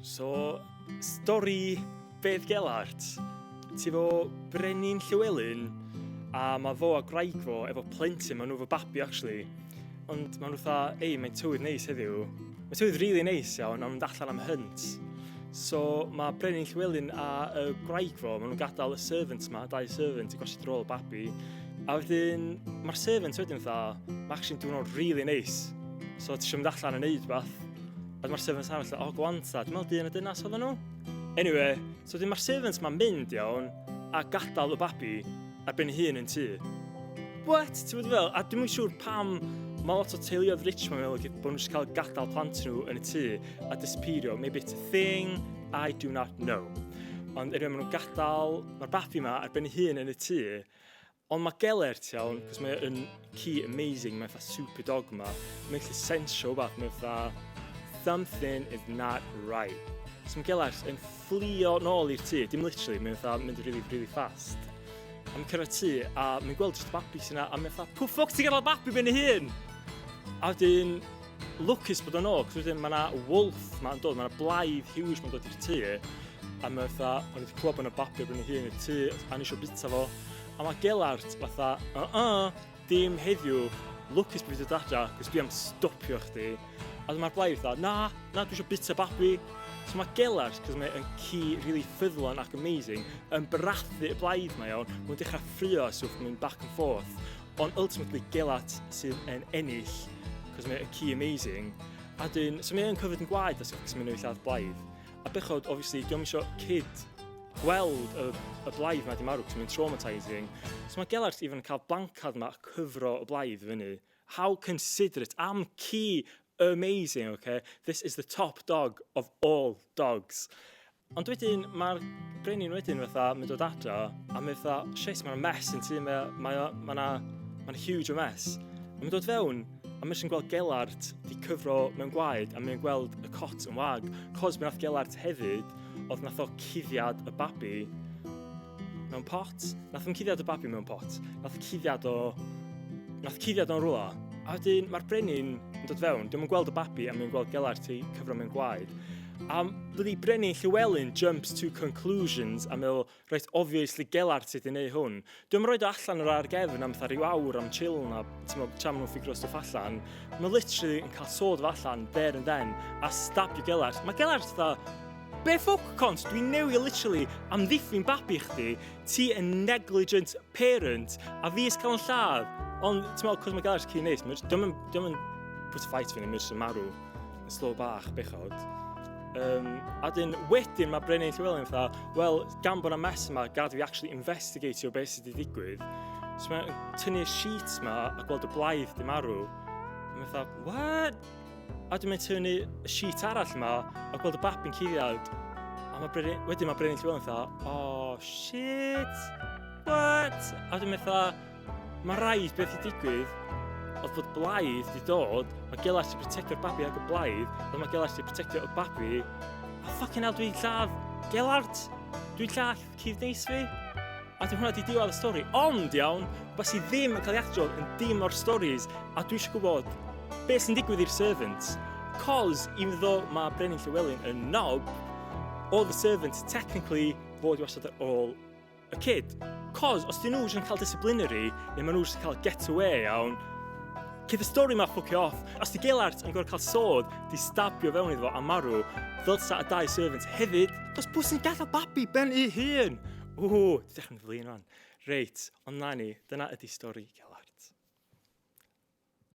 So, stori Bedd Gelart. Ti fo Brenin Llywelyn, a mae fo a gwraig fo efo plentyn, maen nhw efo babi actually. Ond maen nhw fatha, ei, mae'n tywydd neis heddiw. Mae'n tywydd really neis iawn, a maen nhw'n allan am hynt. So mae Brenin Llywelyn a y gwraig fo, maen nhw'n gadael y servant ma, dau servant i gwasio drôl y babi. A wedyn, mae'r servant wedyn fatha, mae actually'n diwrnod really neis. So ti eisiau mynd allan a neud beth. A mae'r servants arall, o, oh, go on ta, dwi'n meddwl dyn a dynas oedden nhw. Anyway, so wedyn mae'r servants ma'n mynd iawn a gadael y babi ar ben ei hun yn tŷ. What? Ti'n bod fel? A dwi'n siŵr pam mae lot o teuluoedd rich mae'n meddwl bod nhw'n just cael gadael plant nhw yn y tŷ a disappeario. Maybe it's a thing, I do not know. Ond anyway, maen nhw'n gadael, mae'r babi ma ar ben ei hun yn y tŷ. Ond mae Gelert iawn, cos mae yn ci amazing, mae'n fatha super dog ma. Mae'n gallu sensio wbath, mae'n fatha something is not right. So mae Gelert yn fflio nôl i'r tŷ, dim literally, mae'n fatha mynd really, really fast. A mae'n cyrraedd tŷ, a mae'n gweld just y babi sy'n yna, a mae'n fatha, pw ffwc ti'n gadael babi ben ei hun? A wedyn, lwcus bod o'n ôl, cos wedyn mae yna wolf ma'n dod, mae yna blaidd huge ma'n dod i'r tŷ, a mae fatha, o'n i wedi clywed bod yna babi ar ben ei hun i'r tŷ, a ni eisiau bita fo. A mae Gelart fatha, uh-uh, dim heddiw, lwcus bod fi wedi dod adra, cos dwi am stopio chdi. A mae'r blaidd fatha, na, na, dwi eisiau bita babi. So mae Gelart, cos mae yn ci really ffyddlon ac amazing, yn brathu y blaidd mae iawn, mae'n dechrau ffrio a stwff, mae'n back and forth. Ond ultimately Gelart sydd yn ennill, cos mae y ci amazing. A dyn, so mae yn covered yn gwaed a stwff, cos mae'n newid lladd blaidd. A bechod, obviously, diolch eisiau kid gweld y, y blaidd ma di marw, cos mae'n traumatising. So mae Gelart even yn cael blancad ma a cyfro y blaidd fyny. How considerate, am ci amazing, okay? This is the top dog of all dogs. Ond wedyn, mae'r brenin wedyn fatha, mae'n dod adra, a mae'n fatha, shit, mae'n mess yn tŷ, mae mae mae na, mae'n huge o mess. A mae'n dod fewn, a mae'n jyst yn gweld Gelart di cyfro mewn gwaed, a mae'n gweld y cot yn wag. Cos be nath Gelart hefyd, oedd nath o cuddiad y babi mewn pot. Nath o'n cuddiad y babi mewn pot. Nath cuddiad o... Nath cuddiad o'n rhywle. A wedyn mae'r brenin yn dod fewn, diolch yn gweld y babi a mae'n gweld Gelart i cyfro mewn gwaed. A byddi Brenin Llywelyn jumps to conclusions a meddwl, reit, obviously Gelart sydd wedi gwneud hwn. Dwi'n rhoi o allan o'r ar gefn am fatha rhyw awr am chill na, ti'n meddwl, tra maen nhw'n ffigur stwff allan. Mae literally yn cael sword fo allan there and then a stabio Gelart. Mae Gelart fatha, be ffwc cont, dwi'n newid literally amddiffyn babi chdi, ti yn negligent parent, a fi ys cael yn lladd. Ond, ti'n meddwl, cos mae Gelart ci'n neis, dwi'n mynd put a fight fyny, mae'n jyst yn marw. Yn slow bach, bechod. Um, a dyn, wedyn mae Brenin Llywelyn fatha, wel, gan bod yna mess yma, gad fi actually investigatio beth sydd wedi digwydd. So mae'n tynnu y sheets ma a gweld y blaidd di marw. A mae'n fatha, what? A dwi'n mynd tynnu y sheet arall yma a gweld y babi'n cuddiad. A mae Brenin, wedyn mae Brenin Llywelyn fatha, oh shit, what? A dwi'n mynd fatha, Mae rhaid beth i digwydd oedd bod blaidd di dod, mae Gelart i protectio'r babi ag y blaidd, ond mae Gelart i protectio y babi. A fucking hell, dwi'n lladd Gelart! Dwi'n lladd cudd neis fi! A dwi'n hwnna di diwedd y stori. Ond iawn, beth sydd ddim yn cael ei adrodd yn dim o'r stories, a dwi eisiau gwybod beth sy'n digwydd i'r servants. Cos, even though mae Brenin Llywelyn yn knob, all the servants technically fod i wastad ar ôl y kid. Cos, os dyn nhw jyst yn cael disciplinary, neu maen nhw jyst yn cael get away iawn, Cydd y stori ma ffwcio off. Os di Gelart yn gorfod cael sword, di stabio fewn iddo fo a marw, ddylsa y dau servants hefyd. Cos pwy sy'n gadael babi ben ei hun? Ww, dwi dechrau'n flin rwan. Reit, ond na ni, dyna ydi stori Gelart.